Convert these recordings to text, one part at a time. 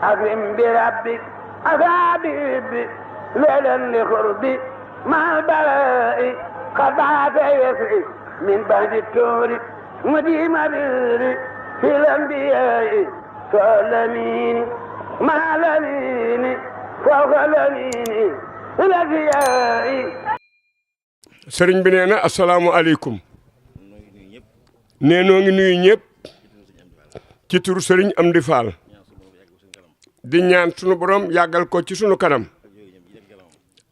أكرم بربك أصابي ليلا لقربي مع البلاء قطعت يسري من بعد التور مديم بيري في الأنبياء فالأمين مع الأمين فوق الأمين الأنبياء. sëriñ bi nee na asalaamualeykum. nee noo ngi nuyu ñëpp ci turu sëriñ Amdi Fall di ñaan sunu borom yàggal ko ci sunu kanam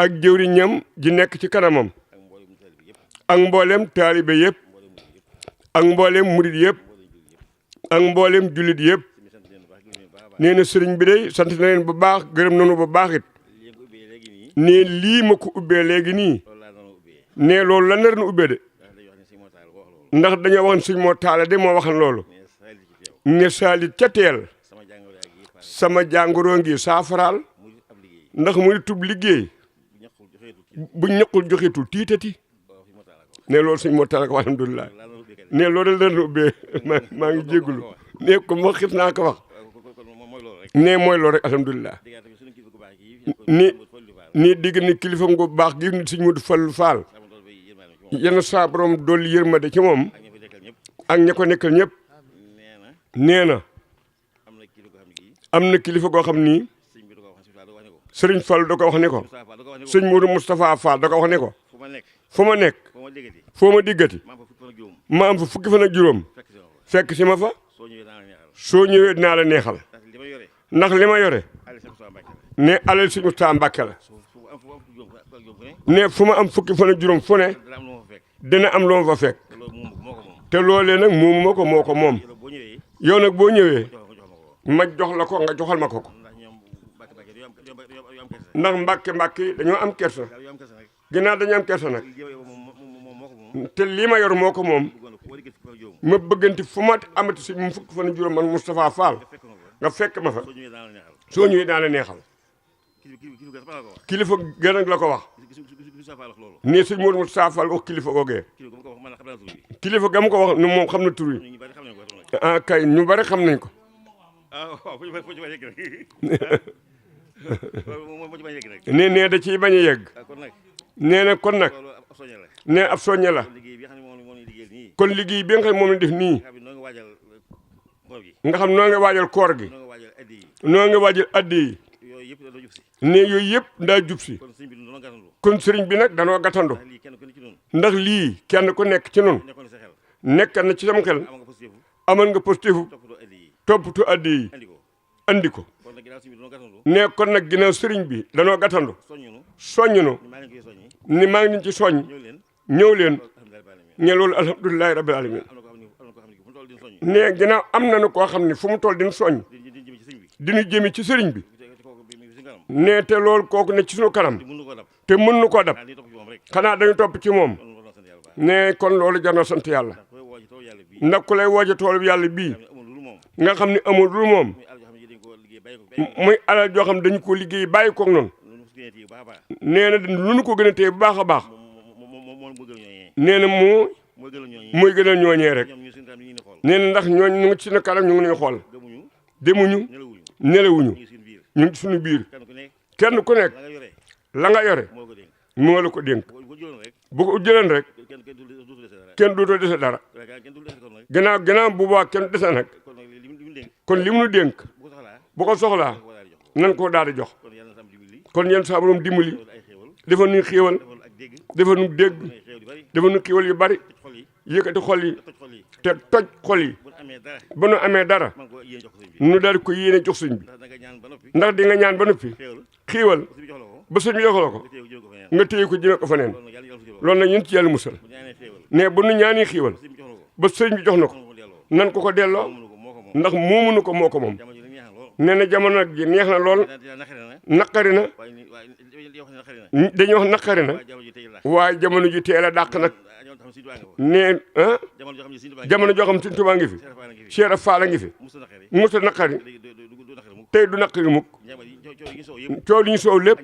ak jëwriñam ji nekk ci kanamam ak mboolem taalibe yëpp ak mboolem murid yëpp ak mboolem jullit yëpp. nee na sëriñ bi day sant na leen bu baax gërëm nañu bu baax it. nee lii ma ko ubbee léegi nii. nee loolu la nar na ubbee de. ndax dañoo waxoon sëñ moo taala de moo waxan loolu. ne saalit ca teel. sama jàngoro ngi saafaraal. ndax muy tub liggéey. bu ñaqul joxitul tiitati. ne loolu sëñ moo taala ko alhamdulilah. ne loolu la nar na ubbee maa ngi jégalu. ne ko moo xis naa ko wax. ne mooy loolu rek alhamdulilah. ni digg ni kilifa gu baax gi nit sëñ Modou Fall Fall. yenn saa borom dolli yërmande ci moom ak ña ko nekkal ñëpp. nee na am na kilifa goo xam ni Serigne Fall da ko wax ne ko sëñ Modou Moustapha Fall da ko wax ne ko fu ma nekk foo ma diggati ma am fa fukki fan ak juróom fekk si ma fa soo ñëwee dinaa la neexal ndax li ma yore ne alal sëñ Moustapha Mbàkke la ne fu ma am fukki fan ak juróom fu ne dina am loo ma fa fekk te loolee nag moomu ma ko moo ko moom yow nag boo ñëwee ma jox la ko nga joxal ma ko ndax mbàkke dañoo am kersa ginnaaw dañoo am kersa nag te lii ma yor moo ko moom ma bëgganti fu ma amati si mu fukki fan ak juróom man Moustapha Fall nga fekk ma fa soo ñëwee daan la neexal kilifa gën a la ko wax nii sëñ Modou Moustapha Fall wax kilifa googee kilifa ga mu ko wax nu moom xam na tur yi ah kay ñu bari xam nañ ko nee da ciy bañ a yegg nee na kon nag nee ab soññe la kon liggéey bi nga xam moom la def nii nga xam noo nga waajal koor gi noo nga waajal addi yi ne yooyu yëpp ndaa jub si kon sëriñ bi nag danoo gàttandu ndax lii kenn ku nekk ci noonu nekk na ci sam xel amal nga positif toppatu addi yi andi ko ne kon nag ginnaaw sëriñ bi danoo gàttandu soññ nu ni maa ngi ci soññ ñëw leen ne loolu alhamdulilahi rabbil alamin ne ginnaaw am na nu koo xam ne fu mu toll din soññ dinu jëmi ci sëriñ bi ne te loolu kooku ne ci sunu kanam te mën nu koo dab xanaa dañu topp ci moom ne kon loolu jar na sant yàlla ndax ku lay wooje toolu yàlla bii nga xam ne amul lu moom muy alal joo xam dañu ko liggéey bàyyi koog noonu nee na lu nu ko gën a téye bu baax a baax nee na mooy gën a ñooñee rek nee na ndax ñooñ ñu ngi ci na kanam ñu ngi nuy xool demuñu nelawuñu ñu ngi suñu biir kenn ku nekk la nga yore moo la ko dénk bu ko jëleen rek kenn dootoo dese dara gannaaw bu baax kenn dese nag kon li mu nu dénk bu ko soxlaa nan koo daal di jox kon yenn saa borom dimbali dafa nu xéewal dafa nu dégg dafa nu xéewal yu bari yëkkati xol yi te toj xol yi ba nu amee dara nu daal di ko yéene jox sëñ bi ndax di nga ñaan ba noppi xéewal ba sëñ bi jox la ko nga téye ko jëme ko fa neen loolu nag ñun ci yàlla musal ne bu nu ñaani xéewal ba sëñ bi jox na ko nan ko ko delloo ndax moomunu ko moo ko moom nee na jamono nag ji neex na lool naqari na dañuy wax naqari na waaye jamono ji teel a dàq nag nee jamono joo xam Sëñ Tuubaa ngi fi Cheikh Fall a ngi fi musta naqari tey du naqari mukk coow li ñu soow lépp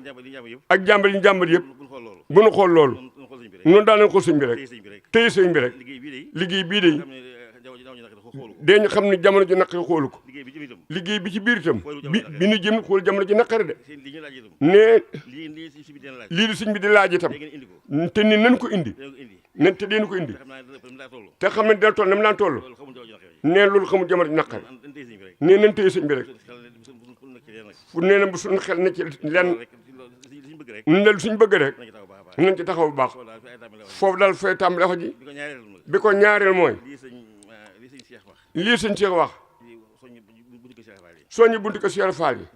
ak jàmbal yi ñu jàmbal yëpp bu nu xool loolu noonu daanañ xool sëñ bi rek tey sëñ bi rek liggéey bii de dee ñu xam ne jamono ji naqari xoolu ko liggéey bi ci biir itam bi nu jëm xool jamono ji naqari de ne lii di sëñ bi di laaj itam te ni nan ko indi ne te deen ko indi te xam ne dina toll na mu daan toll ne loolu xamul jamono ji naqari ne nan téye sëñ bi rek fu nee na bu suñu xel ne ci lenn nun dal suñ bëgg rek nañ ci taxaw bu baax foofu daal fay tàmbale wax ji bi ko ñaareel mooy lii sëñ Cheikh wax soññi buntu ko Cheikh Fall yi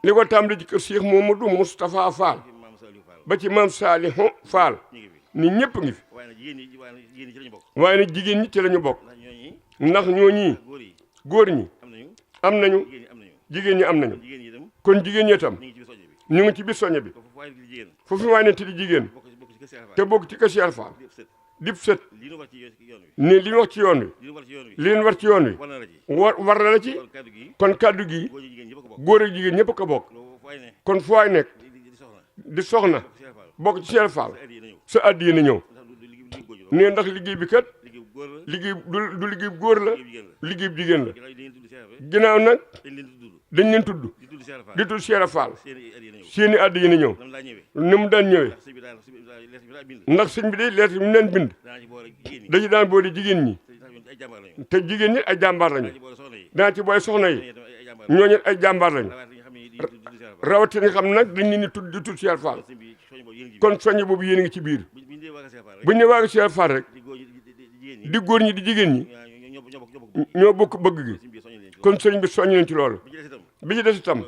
li ko tàmbale ci kër Cheikh Mamadou Moustapha Fall ba ci maam Salihu Fall ni ñëpp ngi fi waaye nag jigéen ñi ci la ñu bokk ndax ñooñi góor ñi am nañu jigéen ñi am nañu kon jigéen ñi itam ñu ngi ci biir soññe bi foofu waaye ne ti di jigéen te bokk ci kër Cheikh Fall dib sët ni li ñu wax ci yoon wi li leen war ci yoon wi war na la ci kon kàddu gi góor ak jigéen ñëpp ko bokk kon fu waay nekk di soxna bokk ci Cheikh Fall sa addi na ñëw nee ndax liggéey bi kat liggéey du liggéey bu góor la liggéey bu jigéen la ginnaaw nag dañ leen tudd di tudd Cheikh Fall seeni addi yi na ñëw ni mu daan ñëwee ndax sëñ bi day lettre bi mu leen bind dañu daan boole jigéen ñi te jigéen ñi ay jàmbaar lañu daa ci booy soxna yi ñooñu ay jàmbaar lañu rawatina xam nag dañ leen di tudd di tudd Cheikh Fall kon soññ boobu yéen a ngi ci biir buñ ne waaga Cheikh Fall rek di góor ñi di jigéen ñi ñoo bokk bëgg gi kon sëñ bi soññ leen ci loolu bi ci des itam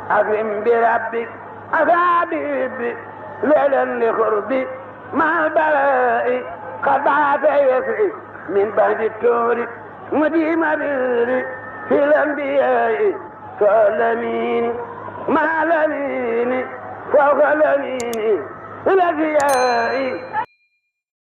أكرم بربك أصابي ليلا لقربي مع البلاء قد بعث يسري من بعد التور مديم بري في الأنبياء فالأمين مع الأمين فوق الأمين الأنبياء